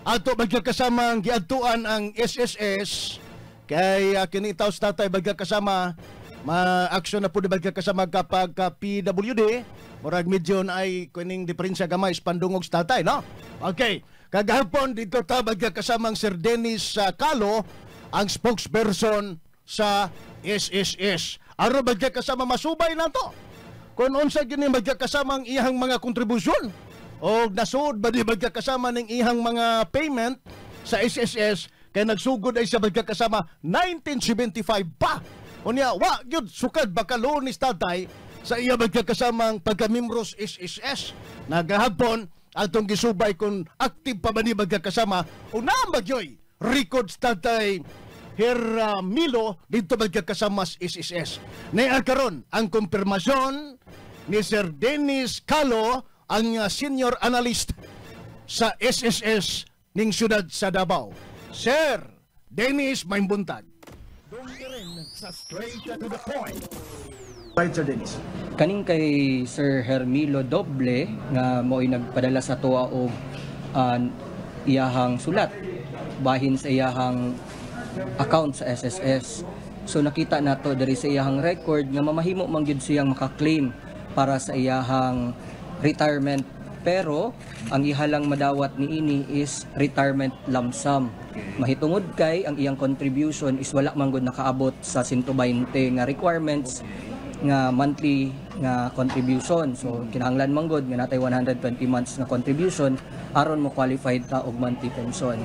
Ato magkakasamang giadtuan ang SSS kay kini taw sa tatay, magkakasama, ma-action na po di magkakasama kapag ka PWD, murag medyo na ay kuning diferensya gamay sa pandungog sa tatay, no? Okay, kagahapon dito ta magkakasamang Sir Dennis Calo, ang spokesperson sa SSS, aron magkakasama masubay nato kung unsa gini magkakasamang iyang mga kontribusyon o nasuod ba di magkakasama ning iyang mga payment sa SSS, kay nagsugod ay siya magkakasama 1975 pa. Unya wa gyud sukad baka Lunes tatay sa iya magkakasamang pagkamembros SSS. Nagahapon atong gisubay kung active pa ba ni magkakasama o naa magyoy records tatay Hermilo dito magkakasama sa SSS. Naa karon ang kumpirmasyon ni Sir Dennis Calo, ang senior analyst sa SSS ning siyudad sa Davao. Sir Dennis, may buntag. Sa Straight to the Point. Right, Sir Dennis. Kaning kay Sir Hermilo Doble nga mo'y nagpadala sa tuwa og iyahang sulat bahin sa iyahang account sa SSS. So nakita nato diri sa iyahang record nga mamahimo man gyud siyang maka-claim para sa iyahang retirement, pero ang iha lang madawat niini is retirement lump sum. Mahitungod kay ang iyang contribution is wala man gud nakaabot sa 120 nga requirements nga monthly nga contribution. So kinahanglan man gud nga natay 120 months nga contribution aron mo qualified ta og monthly pension.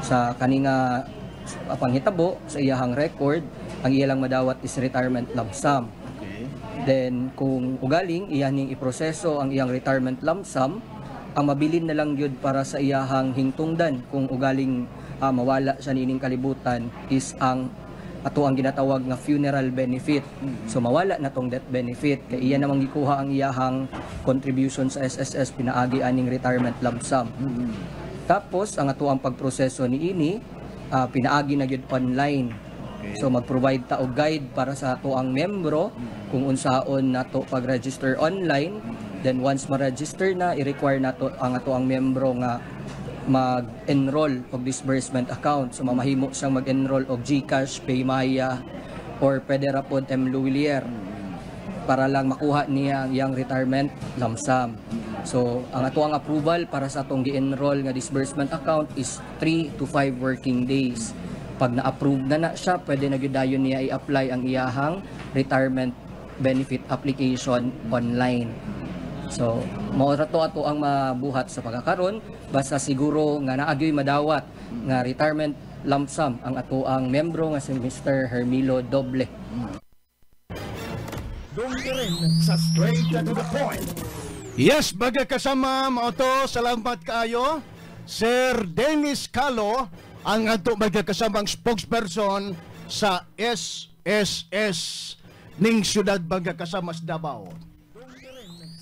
Sa kani nga panghitabo sa iyahang record, ang iya lang madawat is retirement lump sum. Then kung ugaling iya ning iproseso ang iyang retirement lump sum, ang mabilin na lang gyud para sa iyahang hingtungdan kung ugaling mawala siya niining kalibutan is ang ato ang ginatawag nga funeral benefit. So mawala na tong death benefit kay iya namang gikuha ang iyahang contribution sa SSS pinaagi aning retirement lump sum. Tapos ang ato ang pagproseso niini pinaagi na gyud online. So mag-provide ta og guide para sa ato ang membro kung unsaon nato pag-register online. Then once ma-register na, i-require nato ang ato ang membro nga mag-enroll og disbursement account. So mamahimo siyang mag-enroll og GCash, Paymaya or pwede ra pod M Lhuillier para lang makuha niya ang iyang retirement lump sum. So ang ato ang approval para sa atong gi-enroll nga disbursement account is 3 to 5 working days. Pag na-approve na na siya, pwede na gyud dayon niya i-apply ang iyahang retirement benefit application online. So, mao ra to ato ang mabuhat sa pagkakaron, basta siguro nga naa gyoy madawat nga retirement lump sum ang ato ang membro nga si Mr. Hermilo Doble. Dunggirin sa Straight to the Point. Yes, baga kasama mao to, salamat kaayo Sir Dennis Calo, ang ato magkakasamang spokesperson sa SSS ning siyudad baga kasama sa Davao.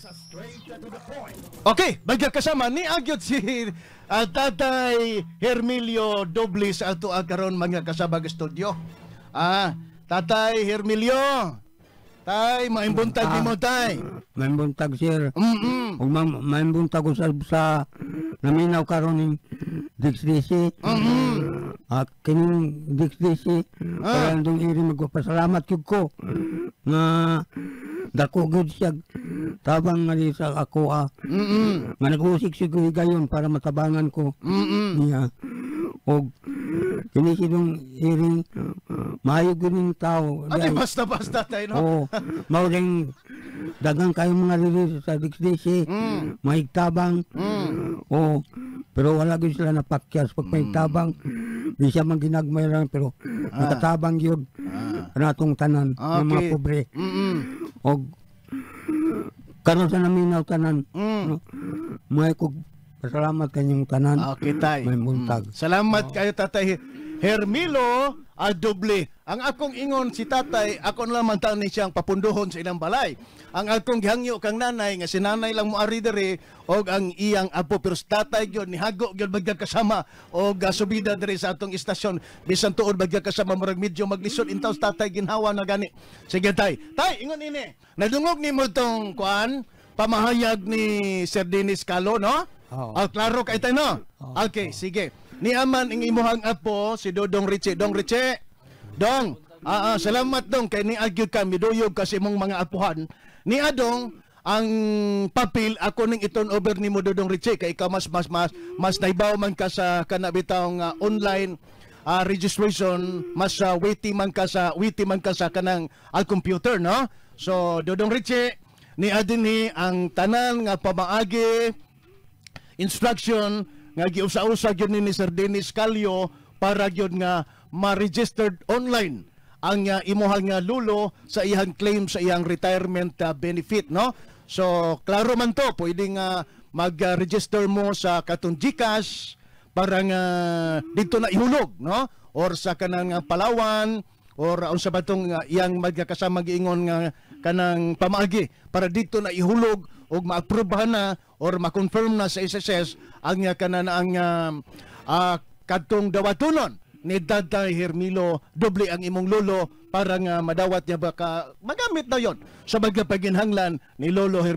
Sa Straight to the Point. Okay, baga kasama ni agyot si Tatay Hermilio Doble sa ato karon mga kasama sa studio. Tatay Hermilio. Tay, maayong buntag nimo, tay. Maayong buntag, sir. Ug maayong buntag ko sa naminaw karon ning DXDC. At kining DXDC, ah, dong iri magpasalamat gyud ko nga dako gyud siya tabang nga di sa ako ah. Nga nag-usik siya ko higayon para matabangan ko niya. Og kini si dong iring maayo gyud ning tao. Ate, basta-basta tayo, no? Oo. Mao ring dagang kayo mga release sa DXDC, mahigtabang. Oo. Pero wala gyud sila napakyas pag mahigtabang. Di siya man ginagmay lang pero nakatabang gyud kanatong tanan ng mga pobre. Og karon sa naminaw tanan, no, may kog pasalamat kanyong tanan. Okay, tay. May buntag. Salamat kayo, Tatay Hermilo Adoble. Ang akong ingon si tatay, ako na lang man taon ni siyang papunduhon sa ilang balay. Ang akong gihangyo kang nanay nga si nanay lang moari diri og ang iyang apo, pero si tatay gyud nihago gyud magkakasama og subida diri sa atong istasyon, bisan tuod magkakasama murag medyo maglisod intaw sa tatay, ginhawa na gani. Sige, tay. Tay, ingon ini. Nadungog nimo tong kuan pamahayag ni Sir Dennis Calo, no? Oo. Ah, klaro kay tayo, no? Okay, sige. Niaman ang imuhang apo si Dodong Richie. Dong Richie. Dong, salamat dong kay niagyud ka miduyog kasi imong mga apuhan. Ni adong ang papel ako ning i-turn over nimo, Dodong Richie, kay ikaw mas mas mas mas naibaw man ka sa kana bitawng online registration, mas witty man ka sa kanang al computer, no? So Dodong Richie, ni adinhi ang tanan nga pamaagi, instruction nga giusa-usa gyud ni Sir Dennis Calio para gyud nga ma-registered online ang imuhang lulo sa iyang claim sa iyang retirement benefit, no? So klaro man to, pwede nga mag-register mo sa katong GCash para nga dito na ihulog, no, or sa kanang Palawan or unsa ba tong iyang magkasama giingon nga kanang pamaagi para dito na ihulog ug maaprubahan na or ma-confirm na sa SSS ang kanan ang kadtong dawatonon ni Daday Hermilo doble ang imong lolo para nga madawat niya, baka magamit na yon sa mga paginhanglan ni Lolo Hermilo.